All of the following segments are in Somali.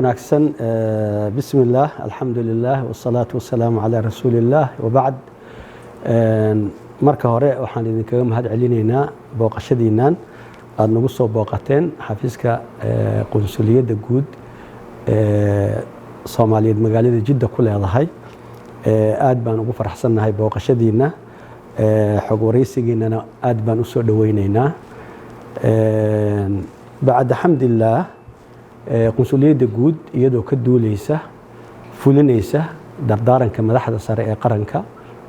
Wanaagsan. Bismi illaah, alxamdu lilah, wasalaatu wasalaamu calaa rasuuli illaah, wabacd. Marka hore waxaan idinkaga mahad celinaynaa booqashadiinan aada nagu soo booqateen xafiiska qunsuliyadda guud ee Soomaaliyeed magaalada Jidda ku leedahay. Aad baan ugu faraxsannahay booqashadiina, xog waraysigiinana aad baan u soo dhoweyneynaa. Bacda xamdillaah, qunsuliyadda guud iyadoo ka duuleysa, fulinaysa dardaaranka madaxda sare ee qaranka,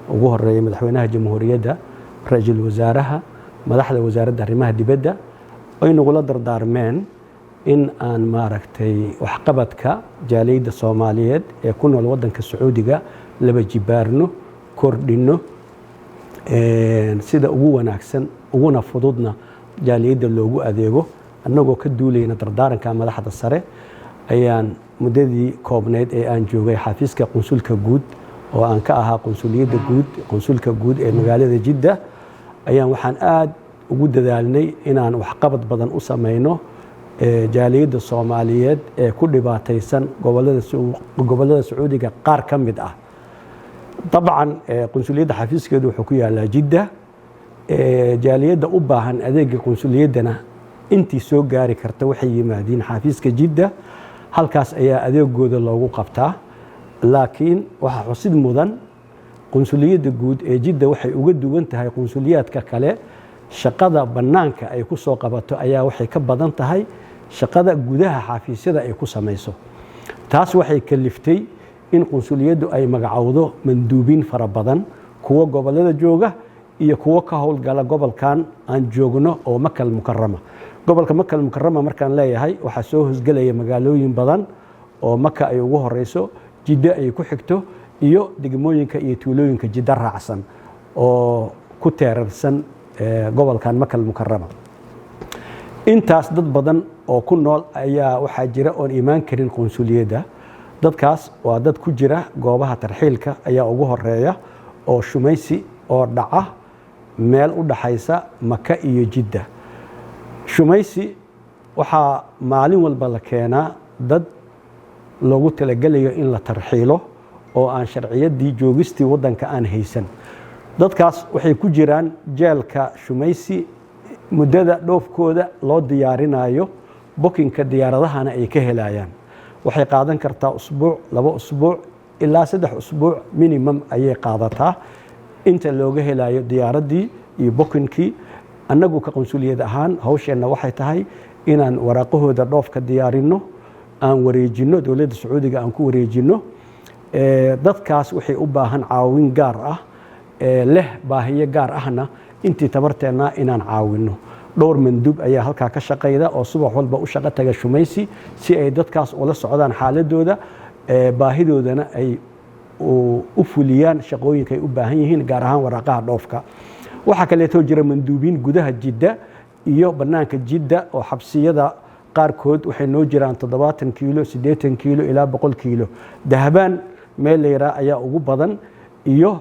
ugu horeeya madaxweynaha jamhuuriyadda, ra-iisul wasaaraha, madaxda wasaaradda arrimaha dibadda, ay nagula dardaarmeen in aan maaragtay waxqabadka jaaliyadda Soomaaliyeed ee ku nool waddanka Sacuudiga laba jibaarno, kordhinno, sida ugu wanaagsan uguna fududna jaaliyadda loogu adeego. Annagoo ka duulayna dardaaranka madaxda sare ayaan muddadii koobnayd ee aan joogay xafiiska qunsulka guud, oo aan ka ahaa qunsuliyadda guud, qunsulka guud ee magaalada Jidda, ayaan waxaan aad ugu dadaalnay inaan waxqabad badan u samayno jaaliyadda Soomaaliyeed ee ku dhibaataysan gobollada Sacuudiga qaar ka mid ah. Dabcan, qunsuliyadda xafiiskeedu wuxuu ku yaalaa Jidda. Jaaliyadda u baahan adeega qunsuliyaddana intii soo gaari karta waxay yimaadiin xafiiska Jidda, halkaas ayaa adeegooda loogu qabtaa. Laakiin waxaa xusid mudan, qunsuliyadda guud ee Jidda waxay uga duwan tahay qunsuliyaadka kale, shaqada bannaanka ay ku soo qabato ayaa waxay ka badan tahay shaqada gudaha xafiisyada ay ku samayso. Taas waxay kaliftay in qunsuliyaddu ay magacowdo manduubiin fara badan, kuwo gobollada jooga iyo kuwo ka howlgala gobolkan aan joogno oo Makal Mukarama. Gobolka Makal Mukarama markaan leeyahay, waxaa soo hosgelaya magaalooyin badan oo Maka ay ugu horeyso, Jiddo ay ku xigto, iyo degmooyinka iyo tuulooyinka Jiddo raacsan oo ku teerarsan gobolkan Makal Mukarama. Intaas dad badan oo ku nool ayaa waxaa jira oon imaan karin qunsuliyadda. Dadkaas waa dad ku jira goobaha tarxiilka ayaa ugu horeeya, oo Shumaysi oo dhaca meel u dhaxaysa Maka iyo Jidda. Shumaysi waxaa maalin walba la keenaa dad loogu talagelayo in la tarxiilo oo aan sharciyaddii joogistii waddanka aan haysan. Dadkaas waxay ku jiraan jeelka Shumaysi muddada dhoofkooda loo diyaarinayo, booking-ka diyaaradahana ay ka helayaan. Waxay qaadan kartaa usbuuc, 2 usbuuc ilaa 3 usbuuc minimum ayay qaadataa inta looga helayo diyaaraddii iyo booking-kii. Annagu ka qunsuliyad ahaan hawsheenna waxay tahay inaan waraaqahooda dhoofka diyaarinno, aan wareejinno dowladda Sacuudiga, aan ku wareejinno. Dadkaas waxay u baahan caawin gaar ah, leh baahiyo gaar ahna, intii tabarteennaa inaan caawinno. Dhowr manduub ayaa halkaa ka shaqayda oo subax walba u shaqo taga Shumaysi si ay dadkaas ula socdaan xaaladooda, baahidoodana ay u fuliyaan, shaqooyinka ay u baahan yihiin, gaar ahaan waraaqaha dhoofka. Waxaa kaleetoo jira manduubiin gudaha Jidda iyo bannaanka Jidda oo xabsiyada qaarkood waxay noo jiraan 70 kiilo, 80 kiilo ilaa 100 kiilo. Dahabaan meel la yidhaha ayaa ugu badan, iyo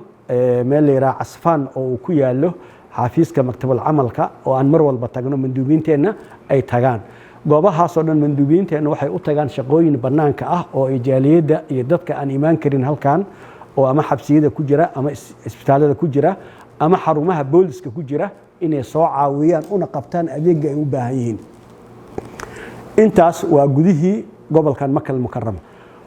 meel la yidhaha Casfaan oo uu ku yaallo xafiiska maktabal camalka oo aan mar walba tagno, manduubiinteenna ay tagaan. Goobahaasoo dhan manduubiinteenna waxay u tagaan shaqooyin bannaanka ah oo ay jaaliyadda iyo dadka aan imaan karin halkan, oo ama xabsiyada ku jira ama isbitaalada ku jira ama xarumaha booliska ku jira, inay soo caawiyaan una qabtaan adeegga ay u baahan yihiin. Intaas waa gudihii gobolkan Makal Mukarama.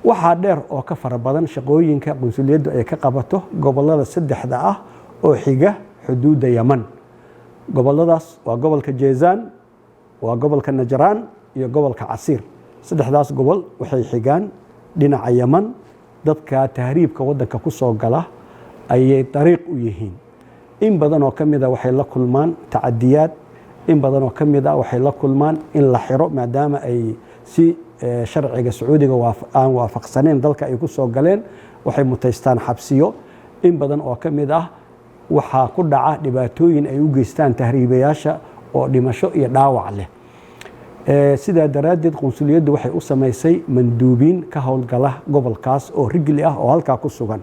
Waxaa dheer oo ka fara badan shaqooyinka qunsuliyaddu ay ka qabato gobolada saddexda ah oo xiga xuduudda Yaman. Goboladaas waa gobolka Jeezaan, waa gobolka Najraan iyo gobolka Casiir. Saddexdaas gobol waxay xigaan dhinaca Yaman. Dadka tahriibka waddanka ku soo gala ayay dariiq u yihiin. In badan oo ka mida waxay la kulmaan tacadiyaad, in badan oo ka mid a waxay la kulmaan in la xiro, maadaama ay si sharciga Sacuudiga aan waafaqsaneyn dalka ay ku soo galeen, waxay mutaystaan xabsiyo. In badan oo ka mid ah waxaa ku dhaca dhibaatooyin ay u geystaan tahriibayaasha oo dhimasho iyo dhaawac leh. Sidaa daraaddeed qunsuliyaddu waxay u samaysay manduubiin ka howlgala gobolkaas oo rigli ah oo halkaa ku sugan.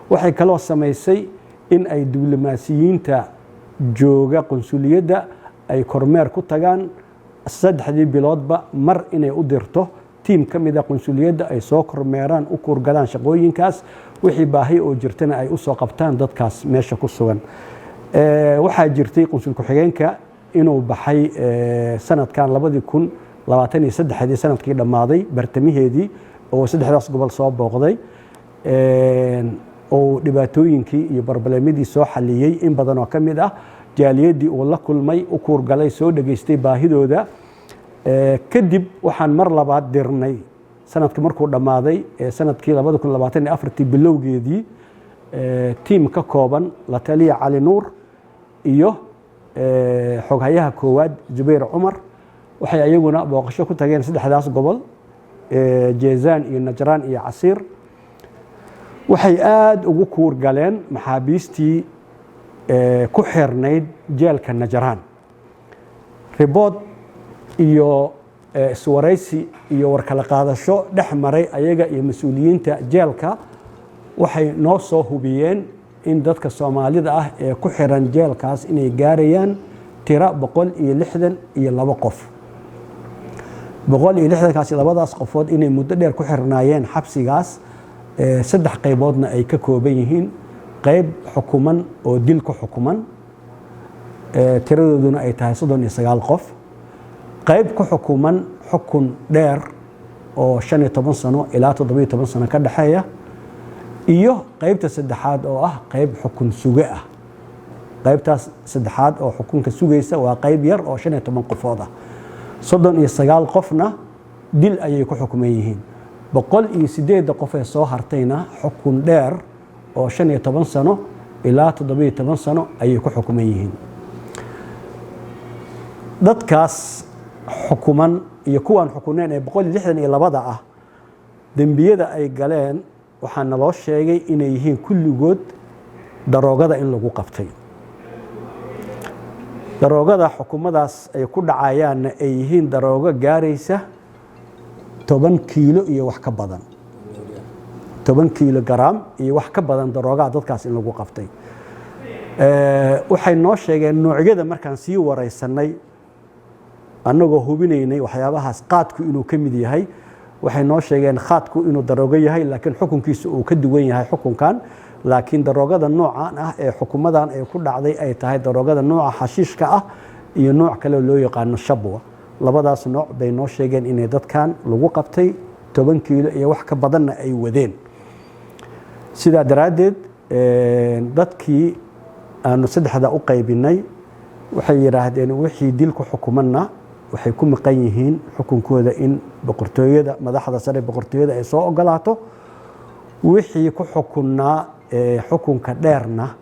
Waxay kaloo samaysay in ay diblomaasiyiinta jooga qunsuliyadda ay kormeer ku tagaan 3dii biloodba mar, inay u dirto. Tiim ka mid a qunsuliyadda ay soo kormeeraan, u kuurgalaan shaqooyinkaas, wixii baahi oo jirtana ay u soo qabtaan dadkaas meesha ku sugan. Waxaa jirtay qunsul ku-xigeenka inuu baxay sanadkan 2023-dii, sanadkii dhammaaday bartamiheedii, oo saddexdaas gobol soo booqday oo dhibaatooyinkii iyo barbaleemadii soo xaliyey in badan oo ka mid ah. Jaaliyaddii uu la kulmay, u kuurgalay, soo dhegaystay baahidooda. Kadib waxaan mar labaad dirnay sanadka markuu dhammaaday, sanadkii 2024-tii bilowgeedii, tiim ka kooban la taliya Cali Nuur iyo xoghayaha koowaad Zubayr Cumar. Waxay ayaguna booqasho ku tageen saddexdaas gobol, Jeezaan iyo Najraan iyo Casiir. Waxay aada ugu kuur galeen maxaabiistii ku xirnayd jeelka Najraan. Report iyo iswaraysi iyo warkala qaadasho dhex maray ayaga iyo mas-uuliyiinta jeelka waxay noo soo hubiyeen in dadka Soomaalida ah ee ku xiran jeelkaas inay gaarayaan tiro 162 qof. 160-kaasi, labadaas qofood, inay muddo dheer ku xirnaayeen xabsigaas, saddex qayboodna ay ka kooban yihiin: qayb xukuman oo dil ku xukuman, tiradooduna ay tahay 39 qof; qayb ku xukuman xukun dheer oo 15 sano ilaa 17 sano ka dhexeeya; iyo qaybta saddexaad oo ah qayb xukun suge ah. Qaybtaas saddexaad oo xukunka sugaysa waa qayb yar oo 15 qofood ah. 39 qofna dil ayay ku xukuman yihiin. 108-da qof ee soo hartayna xukun dheer oo 15 sano ilaa 17 sano ayay ku xukuman yihiin. Dadkaas xukuman iyo kuwaan xukuneyn ee 162-da ah, dembiyada ay galeen waxaa naloo sheegay inay yihiin kulligood daroogada in lagu qabtay. Daroogada xukumadaas ay ku dhacayaanna ay yihiin daroogo gaaraysa 10 kiilo iyo wax ka badan, 10 kiilo garaam iyo wax ka badan daroogaha dadkaas in lagu qabtay. Waxay noo sheegeen noocyada markaan sii waraysanay, annagoo hubinaynay waxyaabahaas qaadku inuu ka mid yahay. Waxay noo sheegeen khaadku inuu daroogo yahay, laakiin xukunkiisa uu ka duwan yahay xukunkan, laakiin daroogada noocan ah ee xukumadan ay ku dhacday ay tahay daroogada nooca xashiishka ah iyo nooc kale loo yaqaano shabwa. Labadaas nooc bay noo sheegeen inay dadkan lagu qabtay, 10 kiilo iyo wax ka badanna ay wadeen. Sidaa daraaddeed, dadkii aanu saddexda u qaybinay waxay yidhaahdeen wixii dil ku xukumanna waxay ku maqan yihiin xukunkooda in boqortooyada, madaxda sare boqortooyada ay soo ogolaato. Wixii ku xukunnaa xukunka dheerna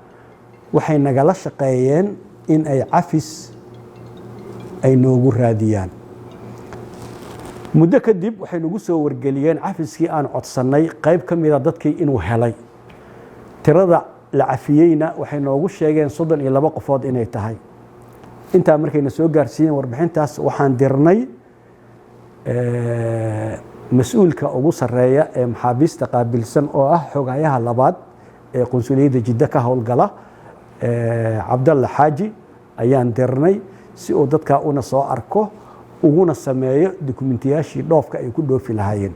waxay nagala shaqeeyeen in ay cafis ay noogu raadiyaan. Muddo kadib waxay nagu soo wargeliyeen cafiskii aan codsannay qayb ka mida dadkii inuu helay. Tirada la cafiyeyna waxay noogu sheegeen 32 qofood inay tahay. Intaa markayna soo gaarsiiyeen warbixintaas, waxaan dirnay mas-uulka ugu sarreeya ee maxaabiista qaabilsan, oo ah xogayaha labaad ee qunsuliyadda Jiddo ka howlgala, Cabdalla Xaaji ayaan dirnay, si uu dadkaa una soo arko uguna sameeyo dukumentiyaashii dhoofka ay ku dhoofi lahaayeen.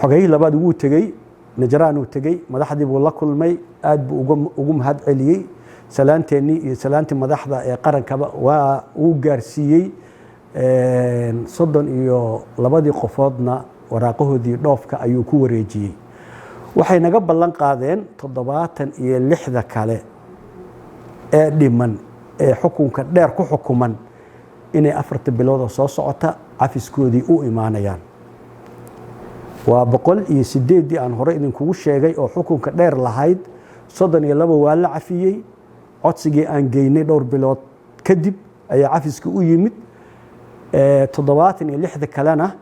Xogayihii labaad wuu tegey Najraan uu tegey, madaxdii buu la kulmay, aad buu ugu mahad celiyey. Salaanteennii iyo salaantii madaxda ee qarankaba waa uu gaarsiiyey. 32-dii qofoodna waraaqahoodii dhoofka ayuu ku wareejiyey. Waxay naga ballan qaadeen 76-da kale ee dhiman ee xukunka dheer ku xukuman inay 4-ta biloodoo soo socota cafiskoodii u imaanayaan. Waa 108-dii aan hore idinkugu sheegay oo xukunka dheer lahayd. 32 waa la cafiyey. Codsigii aan geynay dhowr bilood kadib ayaa cafiska u yimid. 76-da kalena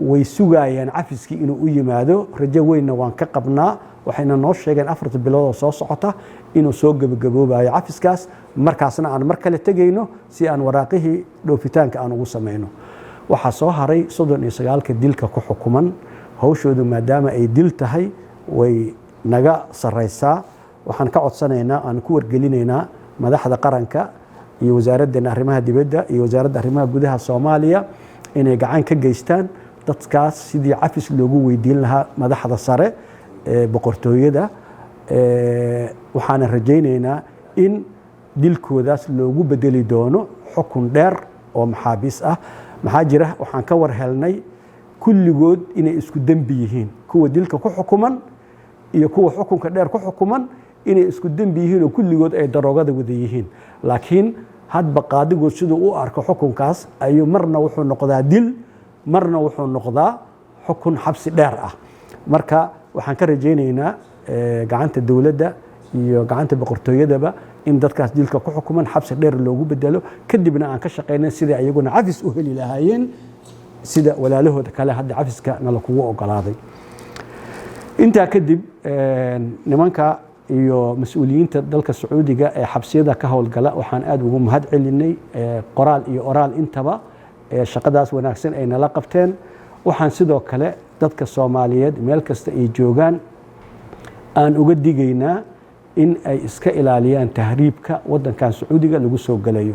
way sugaayaan cafiskii inuu u yimaado. Rajo weynna waan ka qabnaa. Waxayna noo sheegeen 4-ta biloodoo soo socota inuu soo gebagaboobayo cafiskaas, markaasna aan mar kale tegayno si aan waraaqihii dhoofitaanka aan ugu samayno. Waxaa soo haray 39-ka dilka ku xukuman. Hawshoodu maadaama ay dil tahay way naga saraysaa. Waxaan ka codsanaynaa, aan ku wargelinaynaa madaxda qaranka iyo wasaaraddeena arrimaha dibadda iyo wasaaradda arrimaha gudaha Soomaaliya Inay gacan ka geystaan dadkaas sidii cafis loogu weydiin lahaa madaxda sare ee boqortooyada. Waxaana rajaynaynaa in dilkoodaas loogu bedeli doono xukun dheer oo maxaabiis ah. Maxaa jira, waxaan ka war helnay kulligood inay isku dembi yihiin, kuwa dilka ku xukuman iyo kuwa xukunka dheer ku xukuman inay isku dembi yihiin oo kulligood ay daroogada wada yihiin. Laakiin hadba qaadigood siduu u arko xukunkaas ayuu marna wuxuu noqdaa dil, marna wuxuu noqdaa xukun xabsi dheer ah. Marka waxaan ka rajaynaynaa gacanta dowladda iyo gacanta boqortooyadaba in dadkaas dilka ku xukuman xabsi dheer loogu bedelo, kadibna aan ka shaqayna sidai ayaguna cafis u heli lahaayeen, sida walaalahooda kale hadda cafiska nala kugu ogolaaday. Intaa kadib, nimanka iyo mas-uuliyiinta dalka Sacuudiga ee xabsiyada ka howlgala waxaan aada ugu mahad celinay, qoraal iyo oraal intaba, shaqadaas wanaagsan ay nala qabteen. Waxaan sidoo kale dadka Soomaaliyeed meel kasta ay joogaan aan uga digaynaa in ay iska ilaaliyaan tahriibka waddankan Sacuudiga lagu soo gelayo.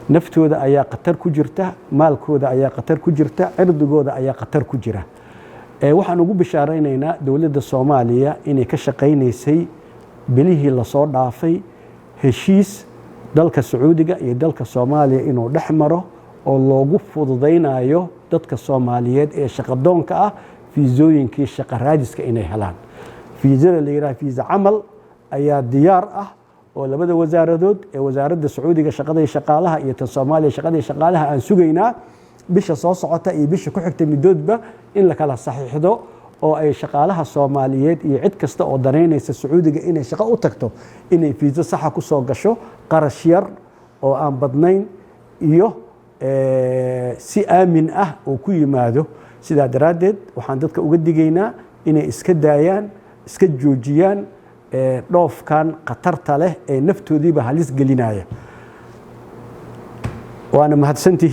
Naftooda ayaa khatar ku jirta, maalkooda ayaa khatar ku jirta, cirdigooda ayaa khatar ku jira. Waxaan ugu bishaaraynaynaa dowladda Soomaaliya inay ka shaqaynaysay bilihii lasoo dhaafay heshiis dalka Sacuudiga iyo dalka Soomaaliya inuu dhex maro oo loogu fududaynayo dadka Soomaaliyeed ee shaqadoonka ah fiisooyinkii shaqa raadiska inay helaan. Fiisada la yidhaha fiisa camal ayaa diyaar ah oo labada wasaaradood ee wasaaradda Sacuudiga shaqada iyo shaqaalaha iyo tan Soomaaliya shaqada iyo shaqaalaha aan sugaynaa bisha soo socota iyo bisha ku xigta midoodba in la kala saxiixdo, oo ay shaqaalaha Soomaaliyeed iyo cid kasta oo danaynaysa Sacuudiga inay shaqo u tagto inay fiiso saxa ku soo gasho, qarash yar oo aan badnayn iyo si aamin ah oo ku yimaado. Sidaa daraaddeed waxaan dadka uga digaynaa inay iska daayaan, iska joojiyaan dhoofkan khatarta leh ee naftoodiiba halis gelinaya. Waana mahadsantihiin.